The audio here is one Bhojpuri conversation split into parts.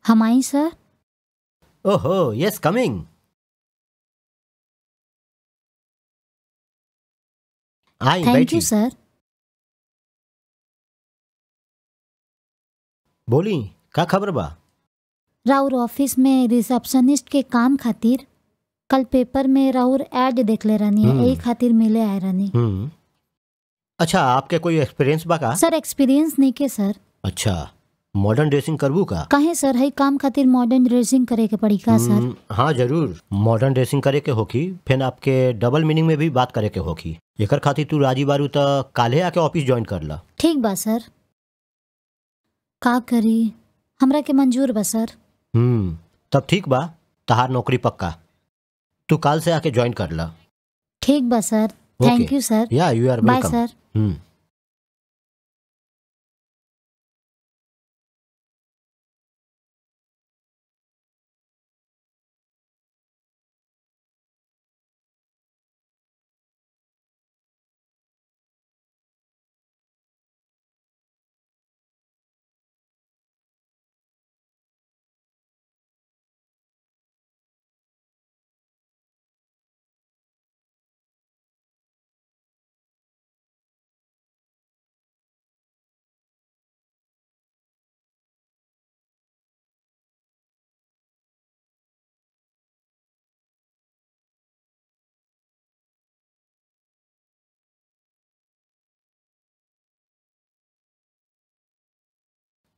हम आई सर। ओहो yes coming. I thank you sir. बोली का खबर बा? राउर ऑफिस में रिसेप्शनिस्ट के काम खातिर कल पेपर में राउर एड देखले रहनी, यही खातिर मिले आए रहनी। अच्छा, आपके कोई एक्सपीरियंस बा का? सर एक्सपीरियंस नहीं के सर। अच्छा, मॉडर्न ड्रेसिंग करबू का? काहे सर, है काम खातिर मॉडर्न ड्रेसिंग करे के पड़ी का सर? हाँ जरूर, मॉडर्न ड्रेसिंग करे के होखी, फिर आपके डबल मीनिंग में भी बात करे के होखी। एकर खातिर तू राजी बारू त काल्हे आके ऑफिस ज्वाइन कर ला। ठीक बा सर। का करी, हमरा के मंजूर बा सर। तब ठीक बा, तहार नौकरी पक्का। तू काल से आके ज्वाइन कर ला। ठीक बा sir, thank you sir. Yeah you are welcome. Bye sir.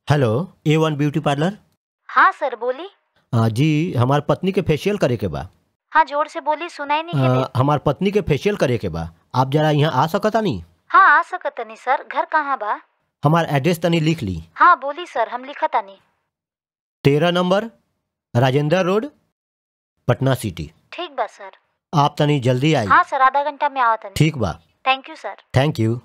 Hello, A1 beauty parlour. हाँ सर बोली। जी हमार पत्नी के फेशियल करे के बा। हाँ जोर से बोली, सुनाई नहीं के। हमार पत्नी के फेशियल करे के बा, आप जरा यहाँ आ सकता नहीं? हाँ आ सकता नहीं सर। घर कहाँ बा? हमार एड्रेस तनी लिख ली। हाँ बोली सर, हम लिखता नहीं। 13 number, Rajendra road, Patna city. ठीक बा सर। आप तनी जल्दी आई। हाँ सर, आधा घंटा में आओ तनी। ठीक बा। Thank you sir. Thank you.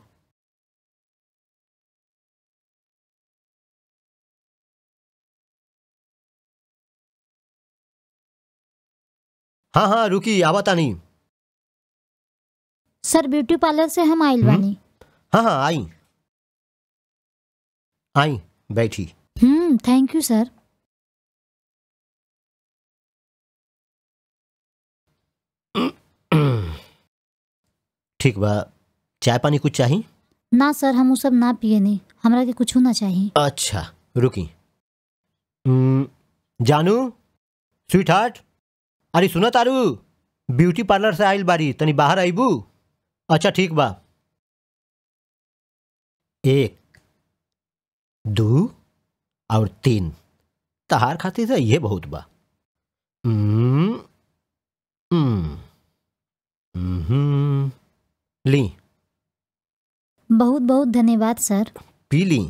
हाँ हाँ रुकी, आवता नहीं। सर ब्यूटी पार्लर से हम आइल बानी। हाँ हाँ आई आई बैठी। Thank you sir. ठीक बा, चाय पानी कुछ चाहिए? ना सर, हम वो सब ना पिए नहीं, हमरा के कुछ ना चाहिए। अच्छा रुकी। जानू, स्वीट हार्ट, अरे सुना तारू, ब्यूटी पार्लर से आइल बारी, तनी बाहर आईबू? अच्छा ठीक बा। 1 2 और 3, तहार खातिर से ये बहुत बा। ली। बहुत बहुत धन्यवाद सर। पी ली।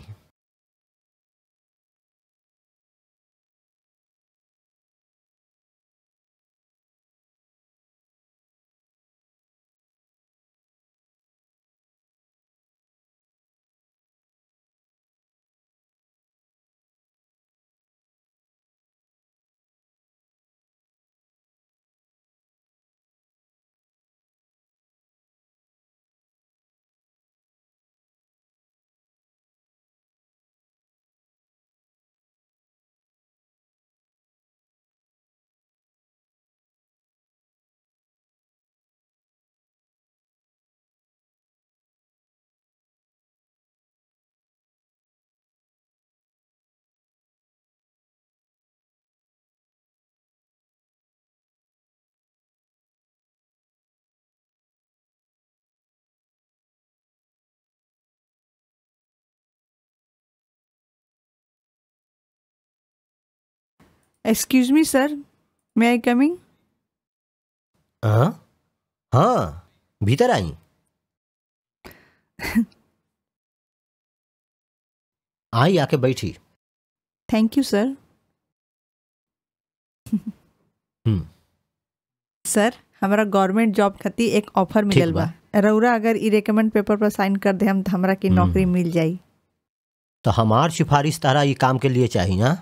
Excuse me sir, may I coming? हाँ हाँ भीतर आई। आई आके बैठी। Thank you sir. Sir हमारा गवर्नमेंट जॉब खातिर एक ऑफर मिलल बा। रउरा अगर ई रेकमेंड पेपर पर साइन कर दे हम त हमरा की नौकरी मिल जाई। तो हमार सिफारिश तारा ये काम के लिए चाहिए ना?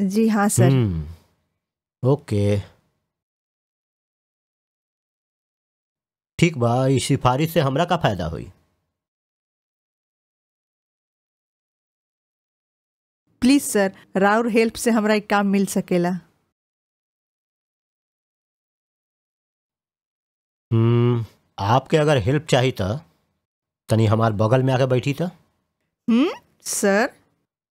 जी हाँ सर। ओके ठीक बा। इस सिफारिश से हमरा का फायदा हुई? प्लीज सर, राउर हेल्प से हमरा एक काम मिल सकेला। आपके अगर हेल्प चाहिए तो तनी हमार बगल में आके बैठी था। सर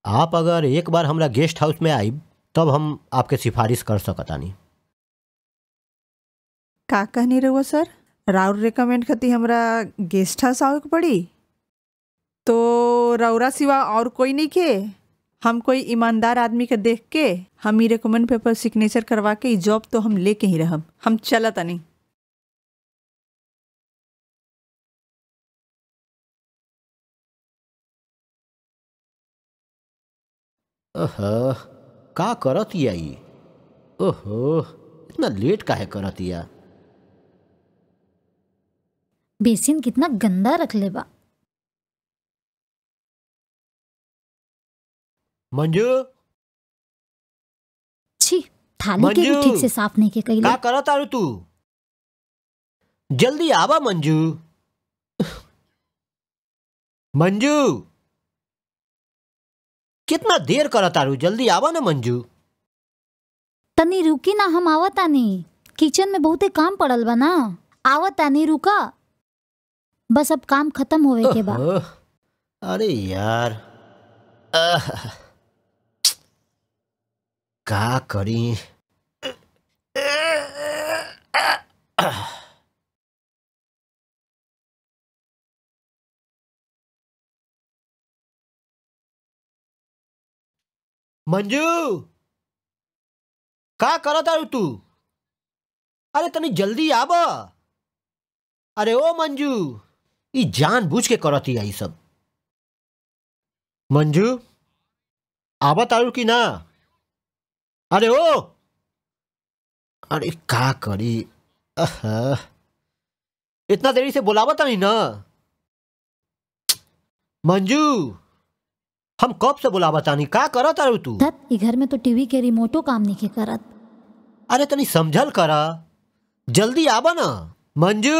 आप अगर एक बार हमरा गेस्ट हाउस में आई तब हम आपके सिफारिश कर सकतानी। का कहनी रहुआ सर? राउर रिकमेंड खाती हमरा गेस्ट हाउस आवे के पड़ी? तो रौरा सिवा और कोई नहीं के? हम कोई ईमानदार आदमी के देख के हम ई रिकमेंड पेपर सिग्नेचर करवा के जॉब तो हम लेके ही रहम। हम चलत नहीं। ओहो, का करत या ई? ओहो, इतना लेट काहे करत या? बेसिन कितना गंदा रख ले बा। मंजू, छी, थाली के भी ठीक से साफ नहीं के कइले। का करत आरू तू? जल्दी आवा मंजू। मंजू कितना देर करत आरू, जल्दी आवा ना मंजू। तनी रुकी ना, हम आवतानी। किचन में बहुते काम पड़ल बा ना, आवतानी रुका। बस अब काम खत्म होवे के बा। अरे यार, का करी? मंजू का करत आरू तू? अरे तनी जल्दी आब। अरे ओ मंजू, ई जानबूझ के करती है ई सब। मंजू आवत आरू की ना? अरे ओ, अरे का करी? इतना देरी से बुलावत नहीं ना। मंजू हम कब से बुलावतानी, का करत आरू तू? ई घर में तो टीवी के रिमोटो काम नहीं के करत। अरे तनी समझल करा, जल्दी आवा ना मंजू।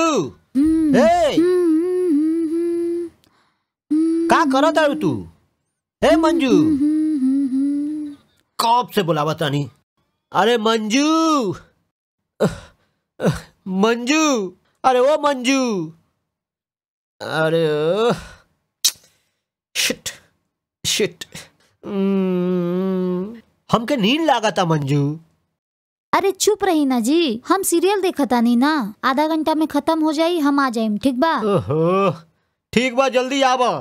ए का करत आरू तू? ए मंजू कब से बुलावतानी। अरे मंजू, मंजू, अरे ओ मंजू, अरे शिट शिट, हमके नींद लागता मंजू। अरे चुप रही ना जी, हम सीरियल देखता नहीं ना, आधा घंटा में खत्म हो जाई, हम आ जाइम। ठीक बा? ओहो ठीक बा, जल्दी आवा।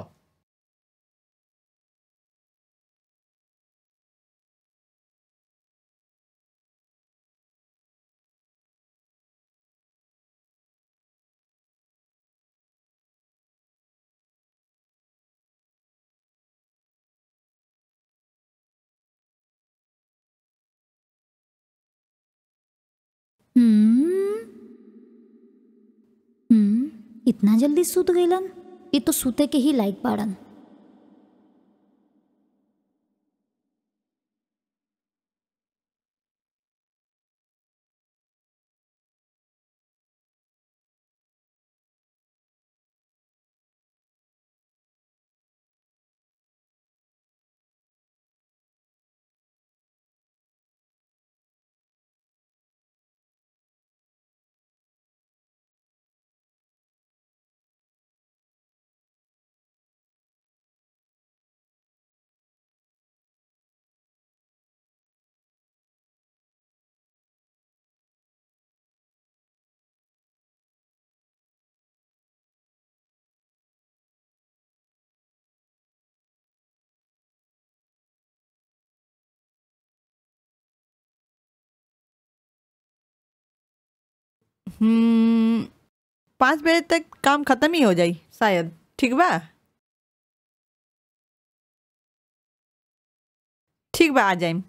इतना जल्दी सूत गईलन? ये तो सूते के ही लायक बाड़न। 5 बजे तक काम खत्म ही हो जाई शायद। ठीक बा? ठीक बा, आ जाइम।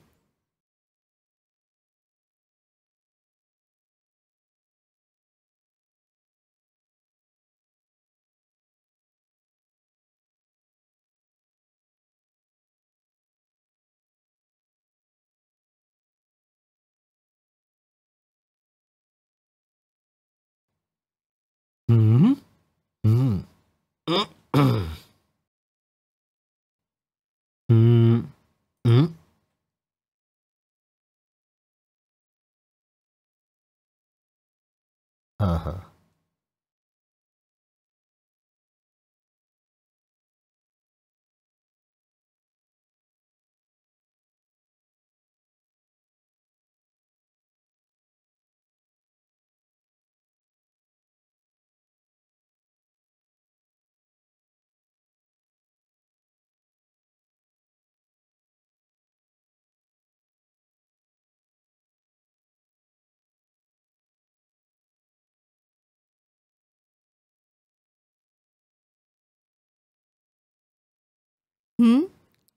हम्म हम्म हम्म हाँ हाँ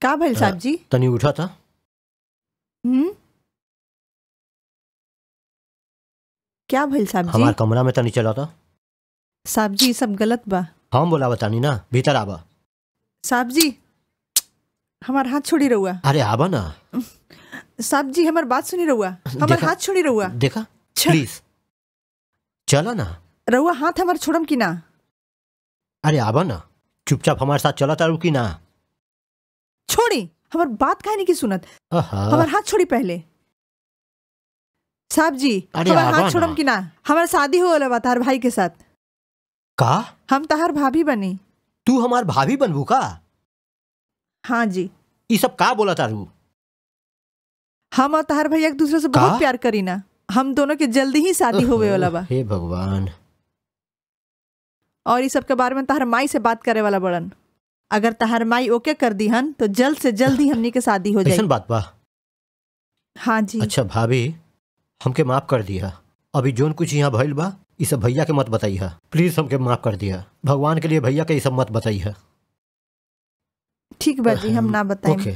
का भइल साहब जी? तनी उठा था। क्या भइल साहब जी? हमार कमरा में तनी चला था। साहब जी सब गलत बा। हम बोला तानी ना, भीतर आबा। साहब जी हमार हाथ छोड़ी रहुआ। अरे आबा ना। साहब जी हमार बात सुनी रहुआ, हमार हाथ छोड़ी रहुआ। देखा प्लीज चला ना। रहुआ हाथ हमार छोड़म की ना? अरे आबा ना, चुपचाप हमारे साथ चला तारू की ना? छोड़ी, हमार बात काहे नहीं की सुनत? हमार हाथ छोड़ी पहले। साहब जी हमार हाथ छोड़म की ना? हमार शादी हो वाला बा तार भाई के साथ। का? हम तार भाभी बनी। तू हमार भाभी बनबू का? हाँ जी। ई सब का बोला तारू? हम और तार भैया एक दूसरे से बहुत प्यार करी ना, हम दोनों के जल्दी ही शादी होवे वाला बा। हे भगवान। और ई सब के बारे में तार माई से बात करे वाला बड़न। अगर तहार माई ओके कर दी हन तो जल्द से जल्द ही हमनी के शादी हो जाए। बात बा? हाँ जी। अच्छा भाभी हमके माफ कर दिया। अभी जोन कुछ यहाँ भइल बा ई सब भैया के मत बताइहा प्लीज। हमके माफ कर दिया, भगवान के लिए भैया के ई सब मत बताइहा। ठीक बा जी, हम ना बताएं। ओके।